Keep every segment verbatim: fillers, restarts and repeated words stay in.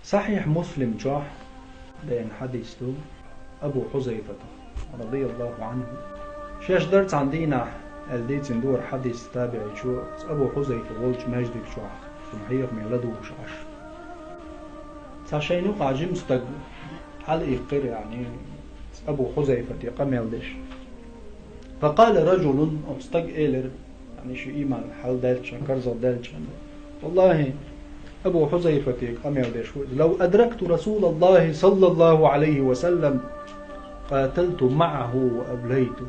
Сахьихь Муслим чохь деана хьадис ду Абу Хьузайфата, радияллаху Ӏанху. Шаьш дара цхьана дийнахь, аьлла дийцина дора хьадис табиӀичо, Абу Хьузайфа волчу маьждиг чохь, цуьнан хьехаме ладугӀуш Ӏаш. Цхьа шайна юкъахь жима стаг хьалаиккхира, яъни, Абу Хьузайфате къамел деш. Факъала ражулун, оцу стага элира, яъни, шен ийман хьалдаьллачхьана, карзахдаьллачхьана: «Валлахи, Абу Хьузайфате къамел деш ву иза: лав адракту Расулаллахи саллаллаху Ӏалайхи ва саллам, къаталту маӀаху ва аблайту».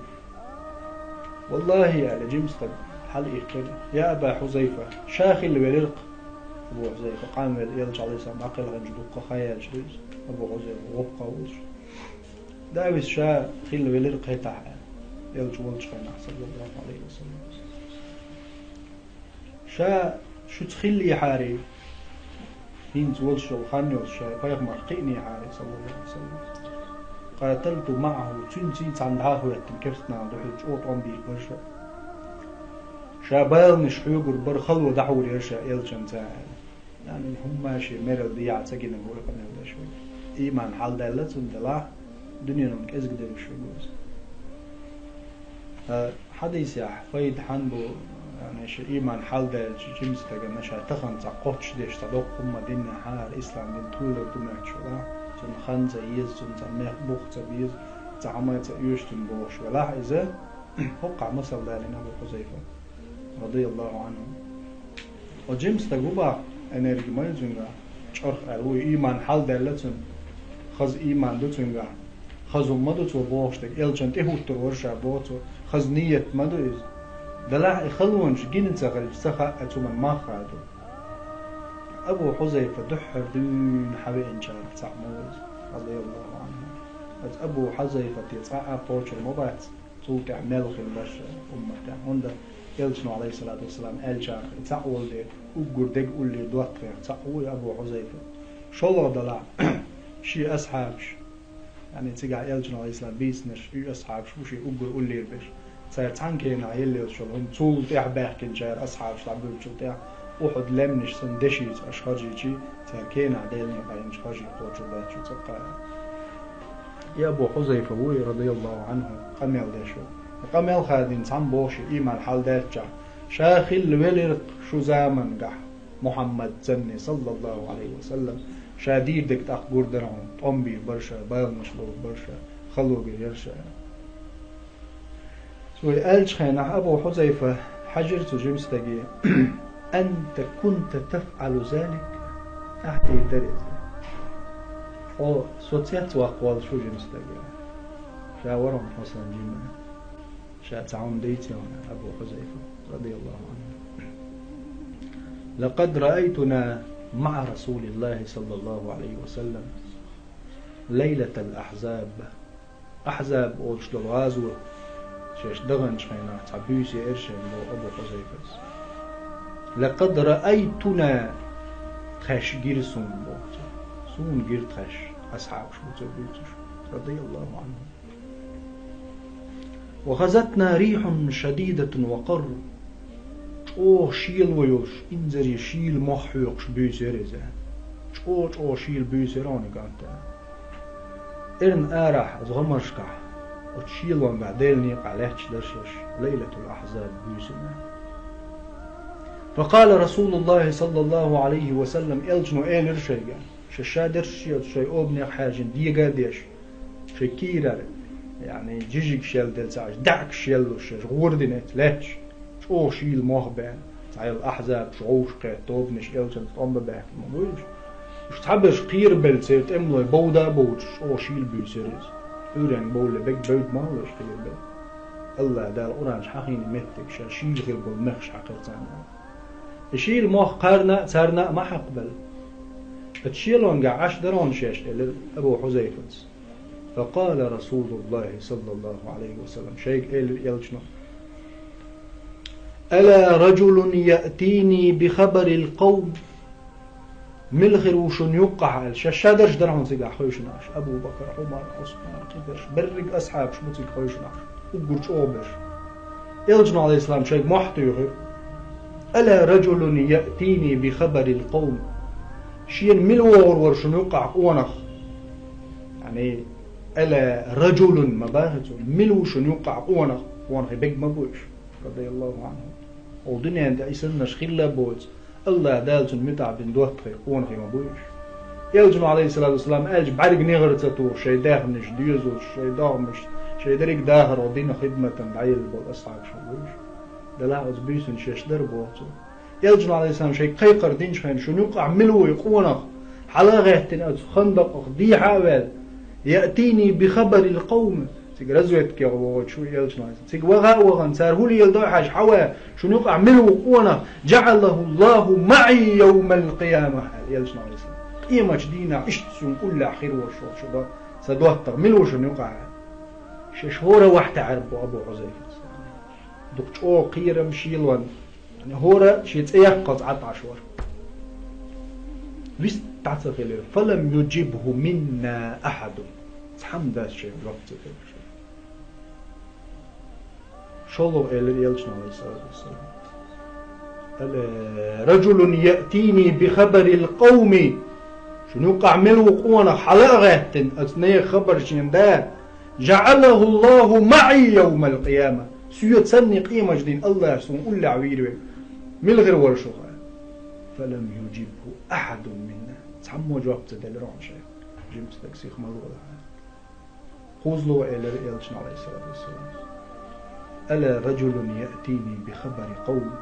«Валлахи, — аьлла, жима стаг хьалаиккхира, — я Аба Хьузайфа, ша хилла велира-кх». Абу Хьузайфа къанвелла, элча, Ӏалайхиссалам, дӀакхелхинчу дуккха хан яьлча ду иза, Абу Хьузайфа гӀоппа ву иза. Дала веза, ша хилла велира-кх хӀетахь, аьлла, элча волчу хенахь, саллаллаху Ӏалайхи ва саллам. Ша шуьца хиллехьара, хӀинца волуш йолу хан йолуш, ша пайхамарх кхиънехьара, саллаллаху Ӏалайхи ва саллам, къаталту маӀаху, цуьнца цхьаьна дӀа а хӀоьттина, керстанашна дуьхьал чӀогӀа тӀом бийр бара ша. Ша баланаш хьоьгур бара, хало дӀахьур яра ша элчанца, аьлла. Яъни, хӀумма шен мерал дехьа ца гина ву и къамел деш верг. Ийман хьалдаьлла цуьнан, делахь, дуьненан кӀезиг девзаш верг ву иза. Ткъа хьадисехь пайда хьан бу, яъни, шен ийман хьалдаьллачу жима стагана ша тахана цхьа кхоччуш деш цхьа доккха хӀумма динехь, хӀара ислам дин тоьлур ду моьттуш велахь, цунна хан ца еза, цунна цхьа мех бух ца беза, цхьа хӀума ца оьшу цунна бохуш велахь иза, хӀокхахь масал далийна Абу Хьузайфа, радияллаху Ӏанху. Оцу жима стаг ву боху, энерги ма ю цуьнгахь, чӀарх аьлла ву, ийман хьалдаьлла цуьнан, хаза ийман ду цуьнгахь, хаза хӀума ма ду цо бохуш дерг, элчанна тӀехӀуттур вара ша боху цо, хаза нийят ма ду иза. Делахь и халонаш гина ца хилча, ца хаьа цу хӀуманан мах а ду. Абу Хьузайфа дуьххьара дуьйна хьан веанчарах цхьаъ ма ву иза, радияллаху Ӏанху. Оцу Абу Хьузайфате цкъа а кхочур ма бац. Цул тӀаьхьа мел хилла бара ша умматехь. ХӀунда элчано, Ӏалайхиссалату вассалам, аьллачарах и цхьаъ волу дела, уггар дегӀ уллера доттагӀех цхьаъ ву и Абу Хьузайфа. ШолгӀа делахь, шен асхьабаш, яъни, цигахь элчано, Ӏалайхиссалам, бийцинарш и асхьабаш бу шен уггар уллера берш. Цара цхьана кенахь елла йолуш йолу хӀума цул тӀаьхьа баьхкинчара асхьабаш дӀабуьллучул тӀаьхьа, Ухьуд лаьмнаш санна дешица аша хьажийча, цара кенахь Делан некъа йинчу хьажий кхочур дац шу цкъа а. И Абу Хьузайфа вуй, радияллаху Ӏанху, къамел деш ву. И къамел хадийна цхьамма боху шен ийман хьалдаьллачохь: «Ша хилла велира-кх шу замангахь Мухьаммад санна, саллаллаху Ӏалайхи ва саллам. Ша дийр дерг тӀаккха гур дара хьуна, тӀом бийр бара ша, баланаш ловр бара ша, хало бийр яра ша». Цо и аьллачу хенахь Абу Хьузайфа хьаьжира цу жима стаге: «Анта кунта тафӀалу залик?» Ахьа дийр дара иза? Хьо со цецваккха воллу шу жима стаг? Ша вара хьуна хьо санна жима. Ша цхьа хӀума дийцина Абу Хьузайфа, радияллаху Ӏанху. «Лакъад раайтуна маӀа Расулиллахи саллаллаху Ӏалайхи ва саллам лайлатал ахьзаб». Ахьзаб олуш долу гӀазот шаьш даханчу хенахь цхьа буьйса еара шайна, боху Абу Хьузайфас. «Лакъад раайтуна», тхаьш гира суна, боху цо. Суна гира тхаьш, асхьабаш бу цо буьйцуш, радияллаху Ӏанху. «Ва хазатна рихьун шадидатун ва къарр». ЧӀогӀа шело йолуш, инзаре шийла мох хьоькхуш буьйса яра иза. ЧӀогӀа-чӀогӀа шийла буьйса яра хьуна и кӀант. Эрна арахь, оцу гӀамаршкахь, оцу шелонгахь Делан некъахь лаьтташ дара шаьш, Лайлатул Ахьзаб буьйсанна. Факъала Расулуллахи саллаллаху Ӏалайхи ва саллам, элчано элира шайга, шаьш ша дерш шеца шайн обанех хьаьжжина дега а деш, шайн кийрара, яъни, жижиг шелделла ца Ӏаш, даьӀахкаш еллуш шаьш, гӀора дина эца лаьтташ, чӀогӀа шийла мох беана, цхьайолу ахьзабаш, гӀовш кхетта тобанаш элчанца тӀом бан баьхкина ма бу уьш. Уьш цхьаберш кхерабелла церан тӀемалой бовда а бовдуш, чӀогӀа шийла буьйса яра иза. Ӏуьйренга бовлале бег бевдда ма ву уьш кхерабелла. АллахӀ Дала Къуръан чу хьахийна меттиг, ша шийла хир болу мехаш хьаькхира царна. И шийла мох кхарна а, царна а ма хьакхабелла. Оцу шелонгахь Ӏаш дара хьуна шаьш, элира Абу Хьузайфас. Факъала Расулуллахи саллаллаху Ӏалайхи ва саллам, шайга элира элчано: «Ала ражулун яътини би хабарил къавм». Мила хир ву шуна юккъахь аьлла, шаьш ша дерш дара хьуна цигахь хевшина Ӏаш. Абу Бакр, Ӏумар, Ӏусман, кхидерш, берриг асхьабаш бу цига хевшина Ӏаш. Уггар чӀогӀа берш. Элчано, Ӏалайхиссалам, шайга мохь туьйхира: «Ала ражулун яътини би хабарил къавм». Шена мила вогӀур вара шуна юкъахь къонах? Яъни, ала раджулун ма боху цо, мила ву шуна юкъахь къонах? Къонахий бегга ма бу уьш, радияллаху Ӏанху. Оцу дуьнен тӀехь и саннарш хилла а боцуш, АллахӀ Дала цунна муьтӀахь бина доттагӀий, къонахий ма бу уьш. Элчано, Ӏалайхиссалату вассалам, аьлча бӀаьрг негӀар ца тухуш, шайн даьхнаш доьзалш, шайн догӀмаш, шайн дерриг дахар оцу динан хидматана дӀаелла болу асхьабаш ма бу уьш. Делахь оцу буьйсанна шаьш дара боху цо. Элчано, Ӏалайхиссалам, шайга кхайкхар динчу хенахь, шуна юкъахь мила ву и къонах? Хьала а гӀаьттина, оцу хандакъах дехьа а ваьлла, яътини би хабарил къавм. Цига разведке вогӀуш ву Элчано, Ӏалайхиссалам. Цига ваха а вахана, цара хӀун леладо хьажа, хьан ван, шуна юкъахь мила ву къонах? ДжаӀалаху Аллаху маӀи йовмал къияма, аьлла Элчано, Ӏалайхиссалам. Къематчу дийнахь иштта суна уллехь хир волуш волу шу до-, сан доттагӀа мила ву шуна юкъахь? Шаьш хӀора вахьтаьӀар бу Абу Хьузайфас. Дукха чӀогӀа кхерам, шелон. ХӀора шен цӀе яккхалц Ӏа тӀе Ӏаш вара. Вист дӀа ца хилира. Фалам юджибху минна ахьадун. Цхьамма дац шайна жоп ца делира. ШолгӀа элира Элчано, Ӏалайхиссалату вассалам. Ала раджулун яътини би хабарил къавми. Шуна юкъахь мила ву къонах, хьала а гӀаьттина, оцу нехан хабар шена дан, жаӀалаху Аллаху маӀи йовмал къияма. Соьца санна къематчу дийнахь АллахӀа суна уллехь вийр верг мила хир вара шух? Фалам юджибху ахьадун минна. Цхьаммо жоп ца делира хьуна шайх. Жимчу стаг сиха ма лолахь. КхозлагӀа элира Элчано, Ӏалайхиссалату вассалам. Ала раджулун яътини би хабари къавм.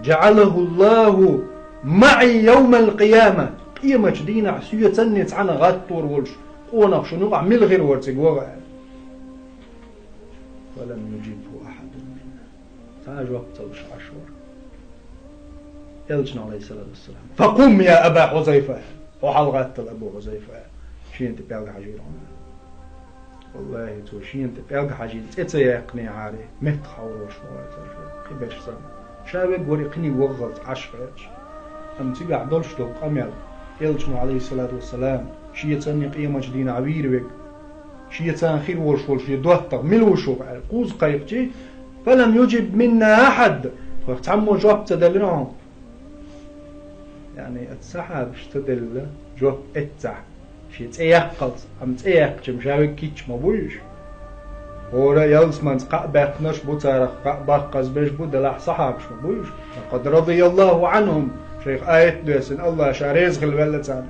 ЖаӀалаху Аллаху маӀи йовмал къияма. Къематчу дийнахь соьца санна цхьаьна гӀаттор волуш къонах шуна юкъахь мила хир вара цига ваха? Фалам юджибху ахьадун минна. Цхьа а жоп ца луш Ӏаш вара. Элчано, Ӏалайхиссалату вассалам: «Факъум, я Аба Хьузайфа!» Хьо хьалагӀаттал, Абу Хьузайфа! Шена тӀе пӀелг хьажийра хьуна. ВаллахӀи, цо шена тӀе пӀелг хьажийна цӀе ца яьккхинехьара, меттах хьовр волуш ма вацара ша, кхин берш санна. Ша вег вара и кхиниг ваххалц Ӏаш хьоьцуш. Амма цигахь долуш долу къамел, Элчано, Ӏалайхиссалату вассалам, шеца санна къематчу дийнахь вийр вег, шеца санна хир волуш волу шен доттагӀа мила ву шух аьлла, кхузза кхайкхича, «Фалам юджиб минна ахьад», тхох цхьаммо жоп ца делира хьуна. Яъни, оцу сахьабаша ца делла жоп эццахь, шен цӀе яккхалц, амма цӀе яьккхича-м ша вег кийча ма буй уьш. ХӀора ялсаманца кхаъ баьккхинарш бу, царах кхаъ баккхазбеш бу, делахь сахьабаш ма буй уьш. Лакъад радияллаху Ӏанхум, шайх аят доьссина, АллахӀ ша реза хила ваьлла царна.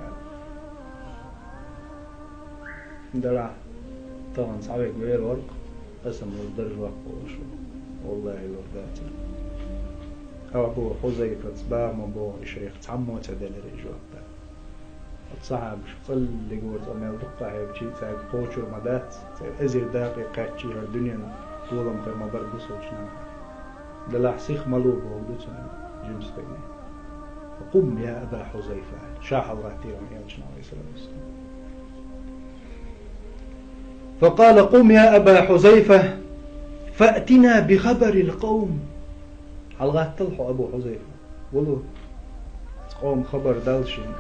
Делахь, тахана цхьа вег вер вара-кх, аса-м лур дара жоп волуш ву. ВаллахӀи, лур дацара. Абу Хьузайфас баха ма боху, и шайх цхьаммо ца делира и жоп дан. Оцу сахьабашка цӀаллиг вара цӀа мел дуккха а хьегчий, цаьрга кхочур ма дац, церан эзар дакъе кхаьччий хӀара дуьненан толам хир ма бара бусалбачу нахана. Делахь сиха ма ло бохург ду цуьнан жима стеган. «Къум, я Аба Хьузайфа», ша хьалагӀаттийра хьуна Элчано, Ӏалайхиссалату вассалам. «Факъала: къум, я Аба Хьузайфа, фаътина би хабарил къавм». ХьалагӀаттал хьо, Абу Хьузайфа. Вало, оцу къоман хабар далла шена.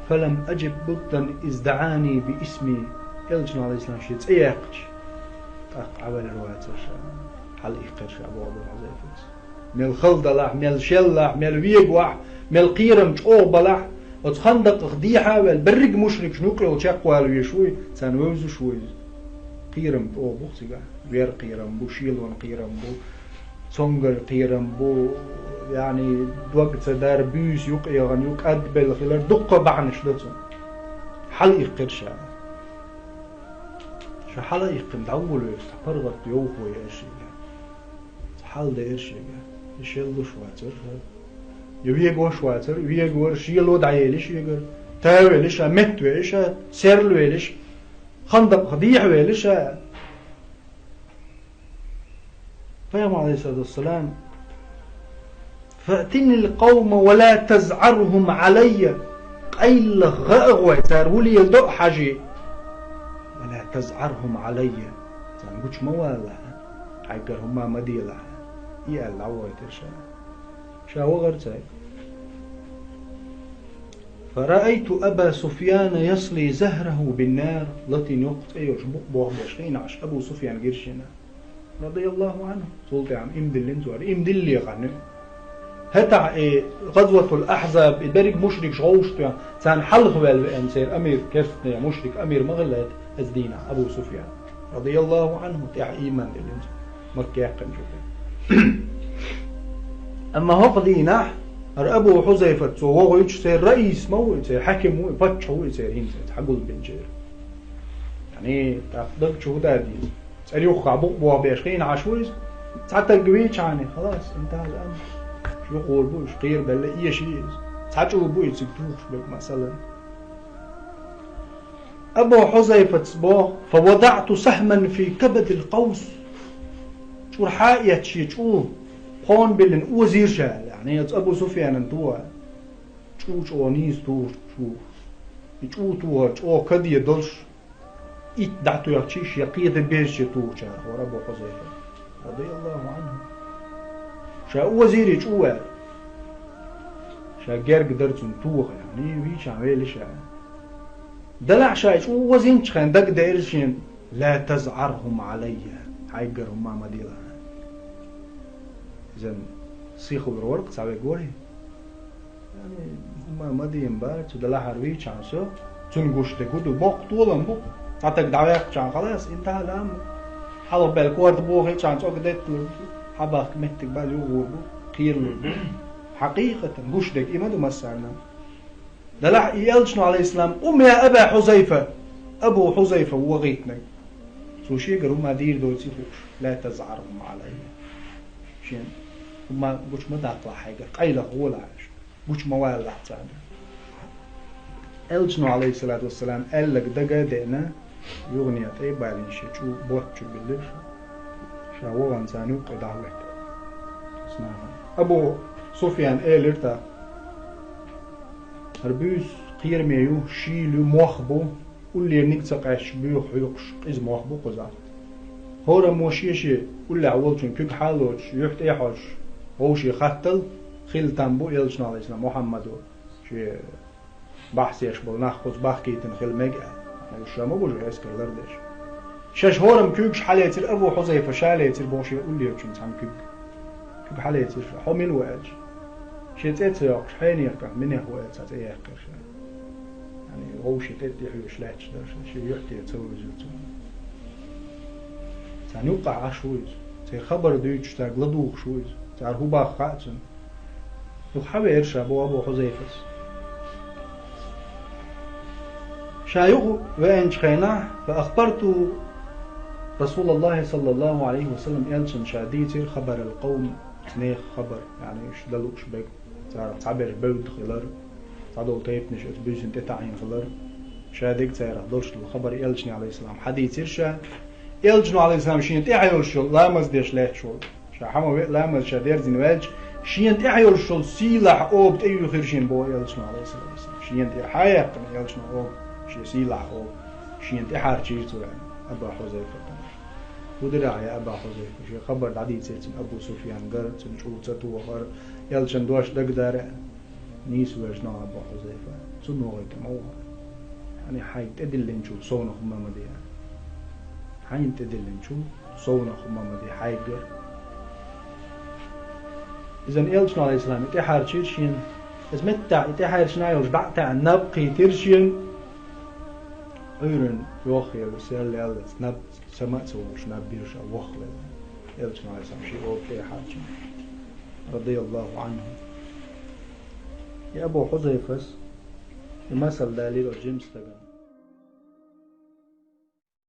«Фалам аджид буддан из даӀани би исми». Элчано, Ӏалайхиссалам, шен цӀе яьккхича, тӀаккха Ӏа велар вацара ша, хьала иккхира ша боху Абу Хьузайфас. Мел хала далахь, мел шеллахь, мел вегавахь, мел кхерам чӀогӀа балахь, оцу хандакъах дехьа а ваьлла, берриг мушрикашна юккъе йолу чекхвала везаш вуй, царна вевзаш вуй иза. Кхерам чӀогӀа бу-кх цигахь, вер кхерам бу, шелон кхерам бу, цонгар кхерам бу, яъни, дог ца дар, буьйса юкъа яхана, юкъа кӀадбелла хилар, дуккха а бахьанаш ду цунна. Хьала иккхира ша. Ша хьала иккхина, дӀаволавелча, цхьа паргӀат йовхо яра шега. Цхьа хьал деара шега. И шеллуш вацара ша. И вегош вацара, вегавара, шело дӀаелира шегара. Тавелира ша, меттавелира ша, серлавелира ша. Хандакъах дехьавелира ша. Пайхамар, Ӏалайхиссалату вассалам: «Фаътинил къавма ва ла тазъархум Ӏалайя». Къайлаха гӀа а гӀой, цара хӀун леладо а хьажий. «Ва ла тазъархум Ӏалайя». Царна гучу ма валалахь, хьайгара хӀумма ма делахь. И аьлла, дӀавахийтира ша. Ша вахара цаьрга. «Фараайту Аба Суфьяна ясли захраху биннар». Латин йоккха цӀе йолуш букъ бохбеш хиъна Ӏаш Абу Суфьян гира шена, радияллаху Ӏанху. Цул тӀаьхьа иман диллина цо, иман диллале хан ю. ХӀетахь и ГӀазватул Ахьзаб, и дерриг мушрикаш гӀовшах тоьхна, царна хьалха ваьлла веана церан амир, керстанийн мушрик амир ма хилла хӀета, иза дийнахь Абу Суфьян, радияллаху Ӏанху, тӀаьхьа ийман диллинчу, Макка яьккхинчу. Амма хӀокху дийнахь хӀара Абу Хьузайфат, цо вогӀуьйтуш, церан раис ма ву и, церан хьаьким ву и, паччахь ву и церан хӀинца, хьагулбинчеран. Яъни, тӀаккха даг чу хӀун дан деза? ЦӀера юххехь букъ бохбеш хиъна Ӏаш ву иза. Цхьа таг вийчхьана, халас, интахьал ам. Юкъара бу иза, кхерабелла эший иза. Цхьа чӀу бу иза цига тухуш берг, масала. Абу Хьузайфас боху: «Фа вадаъту сахьман фи кабадил къавс». ЧӀура хьаэцча шен чӀу кхонна биллина озийра ша, яъни, оцу Абу Суфьянан тоха. ЧӀу чӀогӀа нийса тухуш чу. И чӀу тухар чӀогӀа каде долуш, итт дӀатоьхча, шен кхета безачу тухучарах вара Абу Хьузайфа, радияллаху Ӏанху. Ша озийра и чӀу аьлла. Ша герга дара цунна тоха, яъни, вийчхьана вели ша. Делахь ша и чӀу озийначу хенахь дагадеара шена: «Ла тазъархум Ӏалайя», хьайгара хӀумма ма делахь. Иза сихалур вара-кх цхьа верг вай. Яъни, хӀумма ма дийна бара, цу делахьара вийчхьана со, цуьнан гуш дерг хӀун ду, боккха толам бу-кх. Цхьа таг дӀаваьккхичхьана, халас, интахьал ам. Хьалха баьлла корта бохийчхьана, цӀога детталур бу, хьабахка меттиг баьлла юхалур бу, кхералур бу. Хьакъикъатан гуш дерг и ма ду массарна. Делахь и элчано, Ӏалайхиссалам: «Къум я Аба Хьузайфа», Абу Хьузайфа вогӀийтинарг. Цо шегара хӀумма дийр доций хууш, «Ла тазъархум Ӏалайя». Шен хӀумма гучу ма даккхалахь хьайгара, къайлаха гӀолахь аьлла. Гучу ма валалахь царна. Элчано, Ӏалайхиссалату вассалам, аьлларг дага а деана, юхане тӀе а балийна, шен чӀу ботта чу биллира ша. Ша вахана царна юккъе дӀахӀоьттира. Абу Суфьяна элира тӀаккха: «ХӀара буьйса кхераме ю, шийла ю, мох бу, уллерниг а ца къаьсташ, боьха хьоькхуш, къиза мох бу кхузахь. ХӀораммо шен-шен уллехь волчун куьг хьалоцуш, юьхь тӀе а хьожуш, вовше хаттал, хилла там бу элчано, Ӏалайхиссалам, Мухьаммадо, шен бахьсеш болу нах кхуза бахкийтина хила мега», аьлла. Ша ма бу шен эскар лардеш. Шаьш хӀораммо куьйгаш хьалецира, Абу Хьузайфа ша лецира боху шен уллерчун цхьана куьг. Куьг хьалецира ша, хьо мила ву аьлча. Шен цӀе ца йоккхуш, хьенех кӀант минех ву аьлла, цхьа цӀе яьккхира ша. Яъни, вовшийн тӀе тӀехьоьжуш лаьтташ дара ша, шен юьхь тӀера ца вуьзира цунна. Царна юккъахь Ӏаш ву иза. Церан хабар дуьйцуш, цаьрга ладугӀуш ву иза. Цара хӀун боху хаьа цунна. Юха хьавеара ша, боху Абу Хьузайфас. Ша юха веанчу хенахь, фа ахбарту Расулаллахи саллаллаху Ӏалайхи ва саллам, элчанна ша дийцира хабарал къавм, нехан хабар, яъни уьш дан лууш берг, царах цхьаберш бевдда хилар, цхьадолу тайпанаш оцу буьйсанна тӀетаӀийна хилар. Ша дерг царах долуш долу хабар элчане, Ӏалайхиссалам, хьадийцира ша. Элчано, Ӏалайхиссалам, шена тӀаьхьа йолуш йолу ламаз деш лаьтташ волу. Ша хьан ма веа ламаз ша дерзина ваьлча, шена тӀаьхьа йолуш йолу сийлахь оба тӀеюьйхира шена, боху элчано, Ӏалайхиссалату вассалам. Шена тӀера хьан яьккхина элчано оба, шен сийлахь оба. Шена тӀаьхьарчийра цо, яъни, Аба Хьузайфатана. ХӀун дира ахь, я Аба Хьузайфа? Шен хабар дӀадийцира цуьнан Абу Суфьян гар, цуьнан чӀу ца тохар, элчан дош дагадара. Нийса вежна Абу Хьузайфа, цунна вогӀуьйтур ма ву. Хьайна тӀедиллинчул совнаха хӀумма ма де. Хьайна тӀедиллинчул совнаха хӀумма ма де хьайгара. Иза элчано, Ӏалайхиссалам, и тӀаьхьарчийра шена. Иза меттахь и тӀаьхьарчийна йолуш дӀа а таьӀна, наб кхийтира шена. Ӏуьйранна йоххе висел леллаца наб, сама а ца вогӀуш, наб бира ша воххалелла. Элчано, Ӏалайхиссалам, шен оба тӀе а хьарчийна. Радияллаху Ӏанху. И Абу Хьузайфас и масал далийра оцу жима стагана.